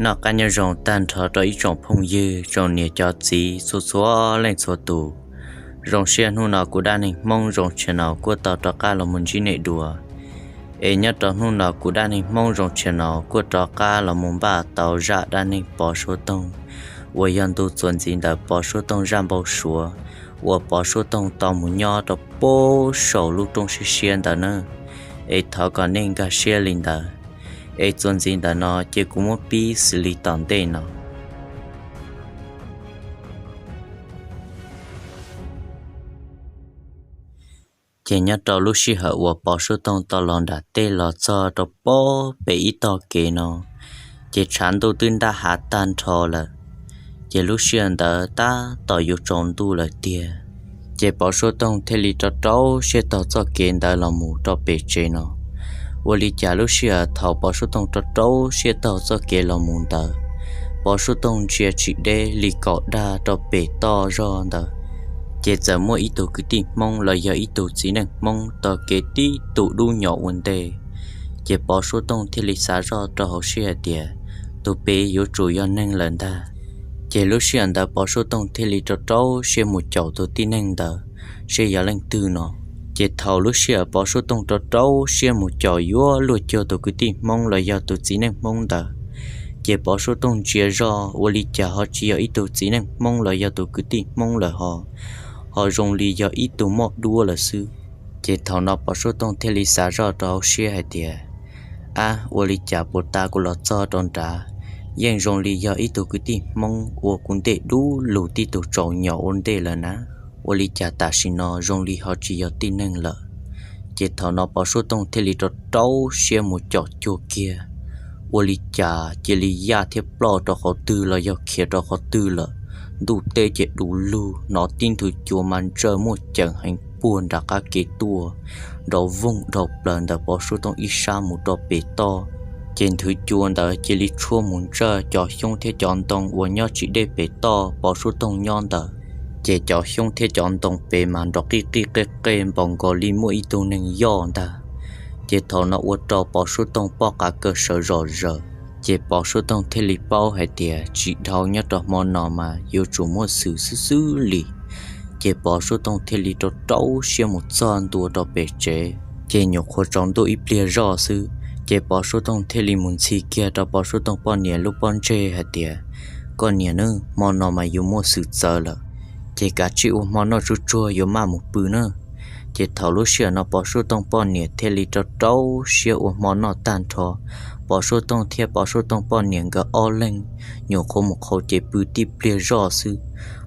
Noj qab nyob zoo tag nrho rau ib tsoom phooj ywg, tsoom niam cov txiv txhua txhua leej txhua tus. Zoo siab hnub no kuv Dab Neeg Hmoob Zoo Channel kuj tau rov qab los mus ntsib nej dua. Es nyob rau hnub no kuv Dab Neeg Hmoob Zoo Channel kuj rov qab los mus npaj tau zaj dab neeg Pov Suab Toog uas yog ntu txuas ntxiv ntawm Pov Suab Toog zaj npau suav uas Pov Suab Toog tau mus nyob rau pem saum lub roob siab siab ntawd na. Es thov kom nej nkag siab li ntawd. Es txuas ntxiv ntawm no ces kuv muab pib xws li tom ntej no. Ces nyob rau lub sij hawm uas Pov Suab Toog tau los nram teb los txog rau pem ib tog kev no, ces tshav ntuj twb ntab hav tag nrho lawm. Ces lub sij hawm ntawd tab tom yuav tsaus ntuj lawm tiag. Ces Pov Suab Toog thiaj li rau rau siab taug txoj kev ntawd los mus rau pem tsev no. Ua li cas lub sij hawm thaum Pov Suab Toog rau rau siab taug txoj kev los mus ntawd, Pov Suab Toog ntsia tsis deb li kaum dag rau pem toj zog ntawd, ces txawm muaj ib tug kwv tij Hmoob los yog ib tug txiv neej Hmoob taug kev tib tus dub nyom ua ntej. Ces Pov Suab Toog thiaj li xav zoj rau hauv siab hais tias, tus pem yuav tsum yog neeg lawm ntag. Ces lub sij hawm ntawd Pov Suab Toog thiaj li rau rau siab mus caum tus tib neeg ntawd seb yog leej twg no. Ces thaum lub sij hawm Pov Suab Toog rau rau siab mus caum yuav luag cuag tus kwv tij Hmoob los yog tus txiv neej Hmoob ntawd, ces Pov Suab Toog ntsia zoj ua li cas ho tsis yog ib tug txiv neej Hmoob los yog tus kwv tij Hmoob lawm ho, ho zoo li yog ib tug moj duab lawm xwb. Ces thaum no Pov Suab Toog thiaj li xav zoj rau hauv siab hais tias, ab, ua li cas puag ta kuv los txog rau nrad, yeej zoo li yog ib tug kwv tij Hmoob uas kuv ntej dub lug tib tug tsaus nyom ua ntej lawm na. Ua li cas tam sim no zoo li ho tsis yog tib neeg lawm. Ces thaum no Pov Suab Toog thiaj li rau rau siab mus caum cuag kiag, ua li cas cia li yaj thiab ploj rau qhov twg los yog khiav rau qhov twg lawm. Ntuj teb ces du lug, hnov tib nthwv cua mas ntsawj muaj ceem heev puag nram qab kev tuaj, nrov voog dhau plaws ntawm Pov Suab Toog ib sab mus rau pem toj. Ces nthwv cua ntawd cia li tshuab mus ntsawj cov xyoob thiab cov ntoo uas nyob tsis deb pem toj Pov Suab Toog nyob ntawd. Ces cov xyoob thiab cov ntoo pem mas nrov qij qij qej qej npaum nkaus li muaj ib tug neeg yoj ntag. Ces thaum no ua rau Pov Suab Toog poj qav kaw sawv zom zaws. Ces Pov Suab Toog thiaj li paub hais tias tsis dhau nyob rau hmo no mas yuav tsum muaj xwm xwb xwb li. Ces Pov Suab Toog thiaj li rau rau siab mus txog ntua rau pem tsev. Ces nyuam qhuav tsaus ntuj ib pliag zoj xwb, ces Pov Suab Toog thiaj li mus ntxhi kiag rau Pov Suab Toog poj niam lub pob ntseg hais tias, koj niam nawb, hmo no mas yuav muaj xwm txawv lawm, ces kav tsij ua hmo noj tsuag tsuag yuav maj mus pw nawb. Ces thaum lub sij hawm no Pov Suab Toog poj niam thiaj li rau rau siab ua hmo noj tag nrho. Pov Suab Toog thiab Pov Suab Toog poj niam nkawd ob leeg nyuam qhuav mus qhauv ces pw tib pliag zoj xwb,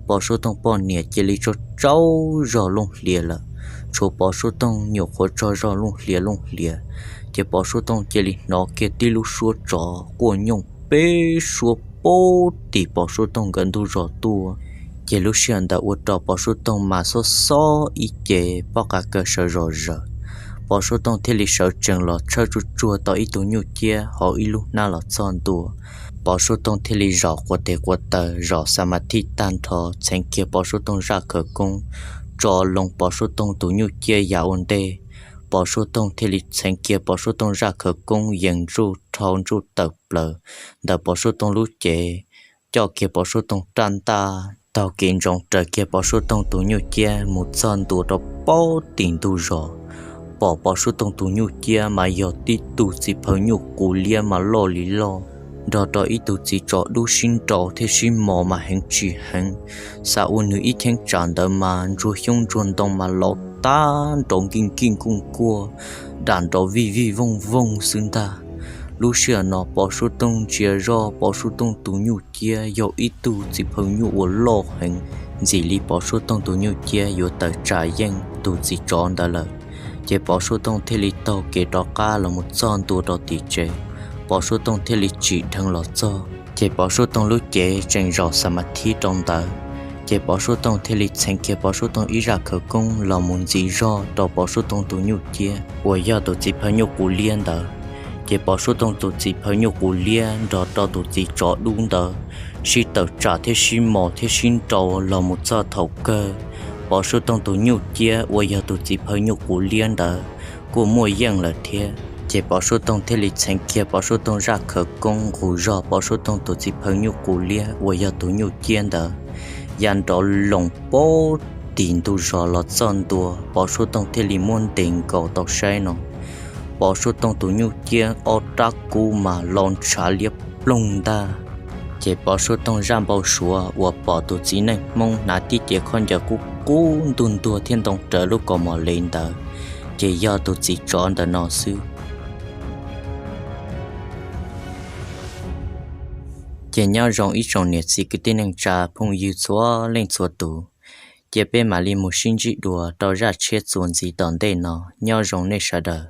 Pov Suab Toog poj niam cia li tsaug tsaug zog looj hlias lawm. Tshuav Pov Suab Toog nyuam qhuav tsaug zog looj hlias looj hlias, ces Pov Suab Toog cia li hnov kiag tib lub suab tsov quaj nyooj peb suab pub tim Pov Suab Toog nkawd ntug zos tuaj. Ces lub sij hawm ntawd ua rau Pov Suab Toog mas xob xob ib ce, poj qav kaw sawv zom zaws. Pov Suab Toog thiaj li sawv tsees los tshawb tsuag tsuag tau ib tug nyuj ciab hauv ib lub hnab los txog ntua. Pov Suab Toog thiaj li zaum quav tes quav taw, zaum xa ma thib tag nrho, txheev kiag Pov Suab Toog zaj khawv koob, tso loo Pov Suab Toog tus nyuj ciab ya ua ntej. Pov Suab Toog thiaj li txheev kiag Pov Suab Toog zaj khawv koob yees ntsuj dhau ntsuj tawm plaws ntawm Pov Suab Toog lub cev, coj kiag Pov Suab Toog raj ntaj, taug kev ntsoov raws kiag Pov Suab Toog tus nyuj ciab mus txog ntua rau pem tim ntug zos. Pom Pov Suab Toog tus nyuj ciab mas yog tib tug txiv phaw nyuj qus liab mas loj li loj, nrog rau ib tug txiv tsov dub sib nraus thiab sib mos mas heev tsis heev. Xav ua nws ib cheeb tsam ntawd mas ntsuag xyoob ntsuag ntoo mas laus tag nrov nkij nkij nkuj nkuaj, dam nrov vij vij vooj vooj xwb ntag. Lub sij hawm no Pov Suab Toog ntsia zoj Pov Suab Toog tus nyuj ciab yog ib tug txiv phaw nyuj uas loj heev, ntxim li Pov Suab Toog tus nyuj ciab yuav tawm tsam yeej tus txiv tsov ntawd lawm. Ces Pov Suab Toog thiaj li taug kev rov qab los mus txog ntua rau tim tsev. Pov Suab Toog thiaj li tsim dheev los txog, ces Pov Suab Toog lub cev tseem zaum xa ma thib rau ntawd. Ces Pov Suab Toog thiaj li txheev kiag Pov Suab Toog ib zaj khawv koob los mus ntxiv zog rau Pov Suab Toog tus nyuj ciab uas yog tus txiv phaw nyuj qus liab ntawd. Ces Pov Suab Toog tus txiv phaw nyuj qus liab nrog rau tus txiv tsov dub ntawd sib tawm tsam thiab sib mos thiab sib nraus los mus txog thaum kawg, Pov Suab Toog tus nyuj ciab uas yog tus txiv phaw nyuj qus liab ntawd kuj muaj yeej lawm thiab. Ces Pov Suav Toog thiaj li txheev kiag Pov Suav Toog zaj khawv koob nqus zog Pov Suav Toog tus txiv phaw nyuj qus liab uas yog tus nyuj ciab ntawd ya nrov loos pab tim ntug zos los txog ntua, Pov Suav Toog thiaj li muab ntes nkaus tau saib no, Pov Suav Toog tus nyuj ciab ob rab kub mas los ntshav liab ploog ntag. Ces Pov Suav Toog zaj npau suav uas pom tus txiv neej Hmoob hnav tib cev khaub ncaws qub qub ntuag ntuag thiab ntoo rawv lub kaus mom li ntawd, ces yog tus txiv tsov ntawm no xwb. Ces nyob zoo ib tsoom niam txiv kwv tij neej tsa phooj ywg txhua leej txhua tus, cia peb mam li mus sib ntsib dua rau zaj tshiab txuas ntxiv tom ntej no, nyob zoo nej sawv daws.